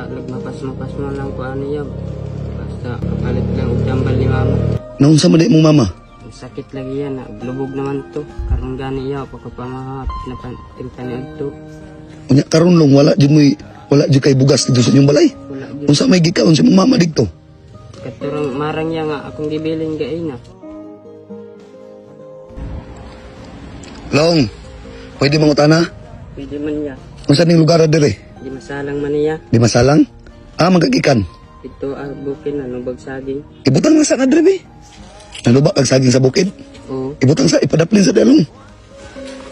Nagmapas-mapas mo lang ko ano yan. Basta kapalit lang og tambal ni mama. Naunsa man di mong mama? Ang sakit lagi yan, lubog naman to. Karon gani iya pagkapamahapit na timpani to. Unya karon long wala jud moy wala jud kay bugas dito sa inyong balay. Wala jud. Unsa may gikaon sa imong mama didto? Katurang marang iya nga akong gibilin gaina. Long, pwede mangutana? Pwede man niya. Unsa ning lugar dire? Di masalang man niya. Di masalang? Ah, magagikan. Ito ang bukid na nubag saging. Ibutang na sa na dire be. Nalubak ang saging sa bukid. Oo. Ibutang sa ipadaplin sa dalong.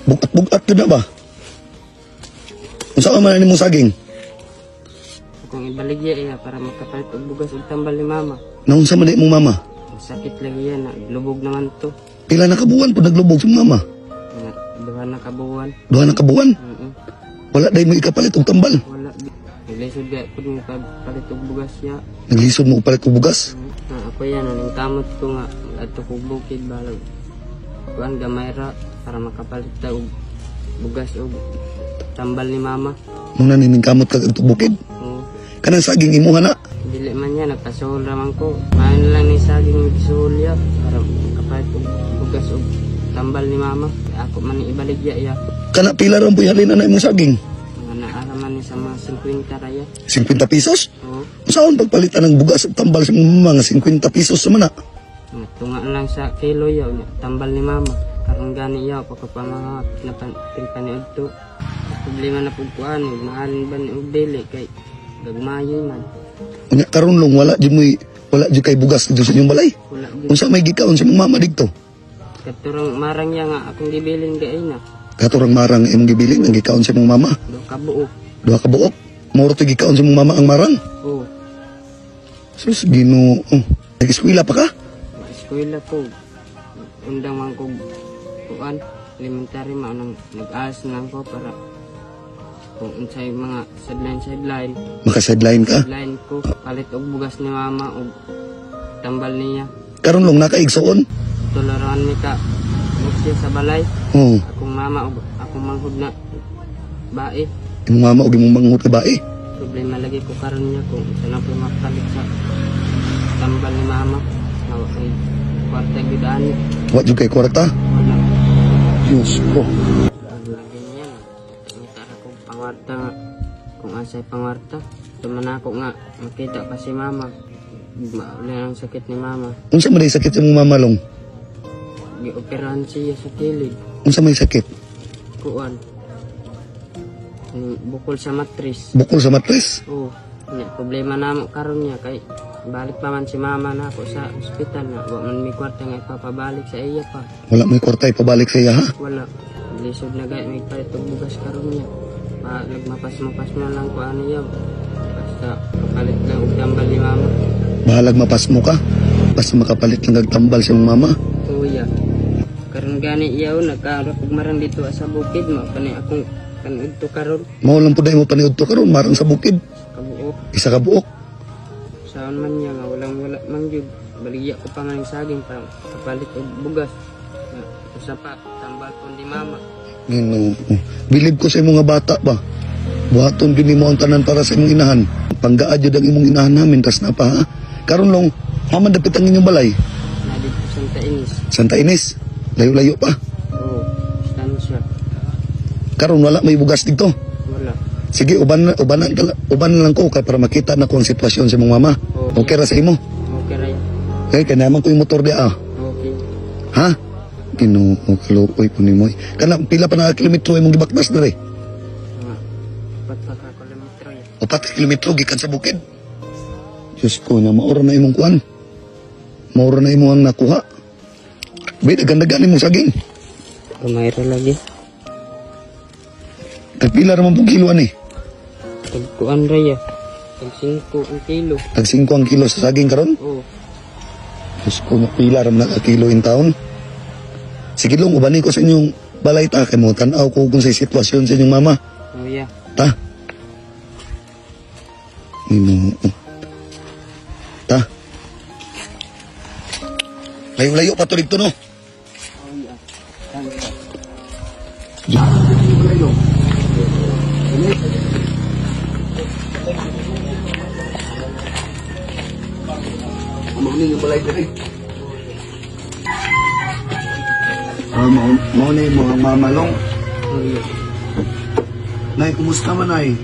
Bugat-bugat yun na ba? Unsa man nimong saging? Akong ibaligya iya para makapalit og bugas ug tambal ni mama. Naunsa man di imong mama? Ang sakit lagi yan, lubog naman to. Pila na kabuwan po naglubog sa mama? Mga 2 na kabuwan. 2 na kabuwan? Wala day mo ikapalit og tambal. Wala. Naglisod ga pud mo palit og bugas siya. Naglisod mo palit og bugas? Ako yan, ang kamot ko nga adto ko bukid balag. Kuan gamay ra para makapalit ta og bugas og tambal ni mama. Muna ni kamot kag adto bukid? Oo. Kanang saging imuha na? Dili man niya, nagpasuhol ra man ko. Maayo na lang ni saging gisuhol ya para makapalit og bugas og tambal ni mama. Ako man ni ibaligya ya. Kana pila ra po halin na imong saging? Mga naaraman ni sa mga 50 raya. 50 pesos? Oo. Saan pagpalitan ng bugas ug tambal sa imong mama nga 50 pesos sa mana? Mga tunga lang sa kilo ya, tambal ni mama. Karon gani ya pagkapamahapit na timpani udto. Problema na pud kuan, mahalin ba ni og dili kay gagmayo man. Unya karon long wala jud moy wala jud kay bugas dito sa inyong balay. Wala jud. Unsa may gikaon sa imong mama didto? Katurang marang ya nga akong gibilin gaina. Katurang marang imong gibilin ang gikaon sa imong mama? 2 ka buok. 2 ka buok? Moro to gikaon sa imong mama ang marang? Oo. Sus, Ginoo. Nag-eskwela pa ka? Eskwela ko. Undang man ko kuan elementary man nang nag-aas na lang ko para kung unsay mga sideline. Maka-sideline ka? Sideline ko palit og bugas ni mama og tambal niya. Karon long nakaigsoon? Tularan mi ka siya sa balay. Oo. Akong mama og akong manghud na bae. Imong mama og imong manghud na bae. Problema lagi ko karon niya kung unsa na po mapalit sa tambal ni mama. Wa kay kwarta gyud ani. Wa jud kay kwarta? Wala. Diyos ko. Lagi niya. Ngita ra ko pangwarta nga. Kung asay pangwarta, tuman ako nga makita pa si mama. Mauli ang sakit ni mama. Unsa man sakit sa imong mama long? Gioperahan siya sa kilid. Unsa may sakit? Kuan. Bukol sa matris. Bukol sa matris? Oo. Nya, problema namo karon niya kay balik pa man si mama na ako sa ospital na wa man may kwarta nga ipapabalik sa iya pa. Wala may kwarta ipabalik sa iya ha? Wala. Lisod na gay may palit og bugas karon niya. Pa nagmapas-mapas mo lang ko ano yaw. Basta kapalit lang og tambal ni mama. Bahalag mapasmo ka. Basta makapalit lang og tambal sa imong mama. Oo ya. Karon gani iyaw nagkaroon og marang dito sa bukid mao pa ni akong paniudto karon. Mao lang pud mo paniudto karon marang sa bukid. Kabuok. Isa ka buok. Saon man niya nga walang wala man gyud. Baligya ko pa nga ng saging para kapalit og bugas. Usa pa tambal ko ni mama. Ginoo. Bilib ko sa imong nga bata ba. Buhaton gyud nimo ang tanan para sa imong inahan. Panggaa jud ang imong inahan namin tas na pa ha. Karon long haman dapit ang inyong balay. Na dito Santa Ines. Santa Ines. Layo-layo pa. Oo, estansya. Karon wala may bugas dito. Wala. Sige, uban lang ko kay para makita na ko ang sitwasyon sa imong mama. Okay. Okay ra sa imo. Okay ra. Okay, kay naman ko yung motor dia ah. Okay. Ha? Ginoo, kaluoy po nimo. Kana pila pa na kilometro imong gibaktas dere? Mga 4 pa ka kilometro ya. 4 ka kilometro gikan sa bukid. Diyos ko na maura na imong kuan. Maura na imo ang nakuha. Be, dagan-dagan imong saging. Gamay ra lagi. Tagpila ra man pong kilo ani? Tagkuan ra ya. Tag 5 ang kilo. Tag 5 ang kilo sa saging karon? Oo. Diyos ko, pila ra man ka kilo in town. Sige long, ubanin ko sa inyong balay ta kay mo tan-aw ko kung sa sitwasyon sa inyong mama. Oh yeah. Ta. Nimo. Ta. Layo-layo pa to dito no. Oh yeah. Mao ni nga balay diri. Ah, mao ni mo ang mamalong. Oh, iya. Nay, kumusta man, nay?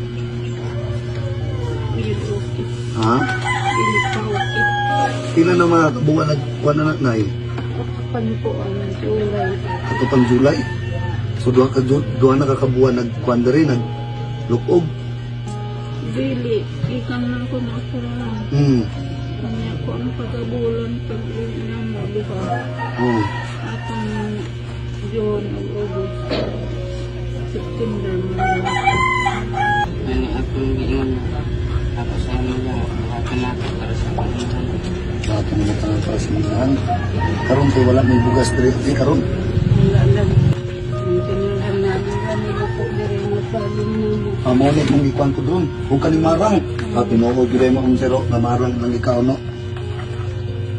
Ha? Dili pa okay. Pila na mga kabuwan nagkuha na na, nay? Kapan po ang July. Ato pang July. So duha na kakabuwan nagkuhan diri, naglukog. Dili, ikan lang ko nakuha. Kanya ko ang pagabulan pag na mo duha. Oh. Atong June ug August. September mo. Ani akong giingon na ako sa nila buhaton nako para sa akong inahan. Lahat ng mga tanan para sa mga. Karon kay wala may bugas diri eh, karon. Wala lang. Ang tinulan na gani ko diri mo palong namo. Amo ni mong ikuan ko doon. Huwag ka ni marang. Ah, tinuod gyud mo ang sero na marang lang ikaw no.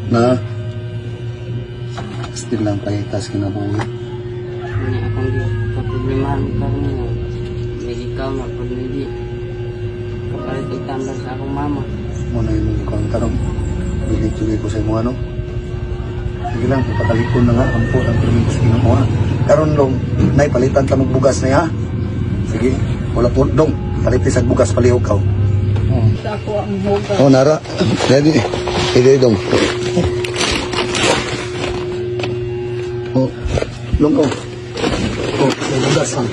Na still lang pahitas kinabuhi. Ani akong gi kaproblemahan karon nga may ikaw na pag hindi kapalit og tambal sa akong mama. Mo na yung ikuan karon. Bilib tuloy ko sa imo ano. Sige lang, ipatalikon na nga ang po ang pirmin ko sa Ginoo ha. Karon dong, nay palitan ta og bugas na ya. Sige, wala po dong. Palitis ang bugas palihog ka. Sa ako ang hugas. Oh, nara. Ready. Ready dong. Oh, long oh. Oh, may bugas ha.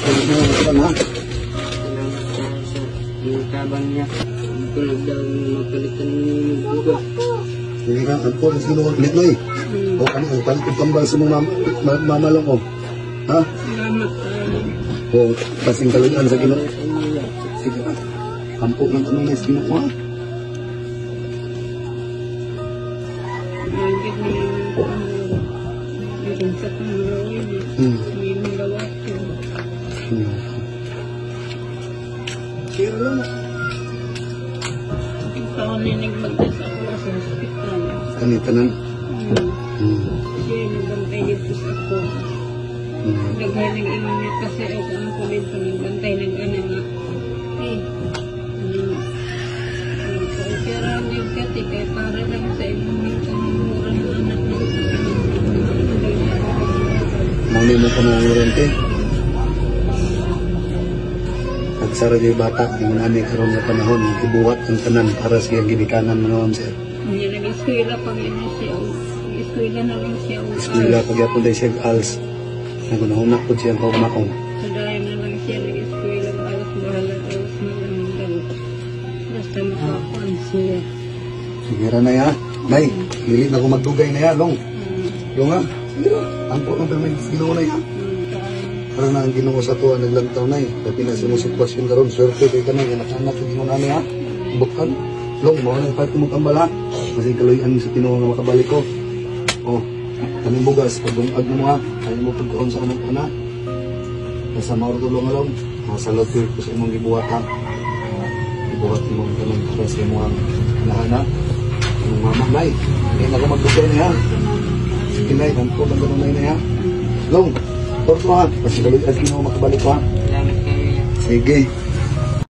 Pwede mo lang ha. Salamat kaayo sa inyong tabang niya. Hindi ko nagdaw mapalitan ninyo ng bugas. Sige nga, ang po, sige nung ulit na eh. O, ano, ang palit tambal sa mong mama, mama lang oh. Ha? Salamat kaayo. O, basing kaluyan sa Ginoo. Sa inyo ya. Sige na. Ampo lang kami na sa Ginoo ha. Nagit ni ang sa kong rawin. May malawat ko. Sige lang. Ikaw ni nagbagtas ako sa hospital. Kani tanan. Siya nagbantay dito sa ako. Daghan ng ingon niya kasi ako ang ko dito nagbantay ng ana nga. Eh, pero ang kati kay para lang sa imong mura ng anak mo. Mao ni mo panunguran te. Nagsara yung bata, yung nani karon nga panahon, ibuhat ang tanan para sa iyang ginikanan mga ma'am sir. Hindi nag-eskwela pag ino siya. Eskwela na lang siya. Eskwela pagyapon dahil siya ALS. Nagunahuna po siya ang kaugmaong. So dahil na lang siya nag-eskwela, alas bahala, alas malang. Basta makakuan siya. Sige ra na ya. Nay, dili na ko magdugay na ya, long. Long ha. Sige ra. Ampo lang pero may Ginoo na ya. Para na ang Ginoo sa tuwa naglantaw na eh. Labi na sa imong sitwasyon karon, swerte kay kanay anak-anak sa Ginoo na ha. Bukan. Long, mao na ipalit mo tambal ha. Kasi kaluyan sa Ginoo nga makabalik ko. Oh, kaning bugas pagdungag mo ha. Ayaw mo pagkaon sa anak ana. Basta mao ra tulong along. Masalot ko sa imong gibuhat ha. Gibuhat mo ang tanan para sa imong anak. Ang mama, nay. Hindi na ako magdugay niya. Sige, nay. Ang ko lang ganun na ha. Long, torto ha. Kasi galing at ginawa makabalik ko ha. Salamat kayo ya. Sige.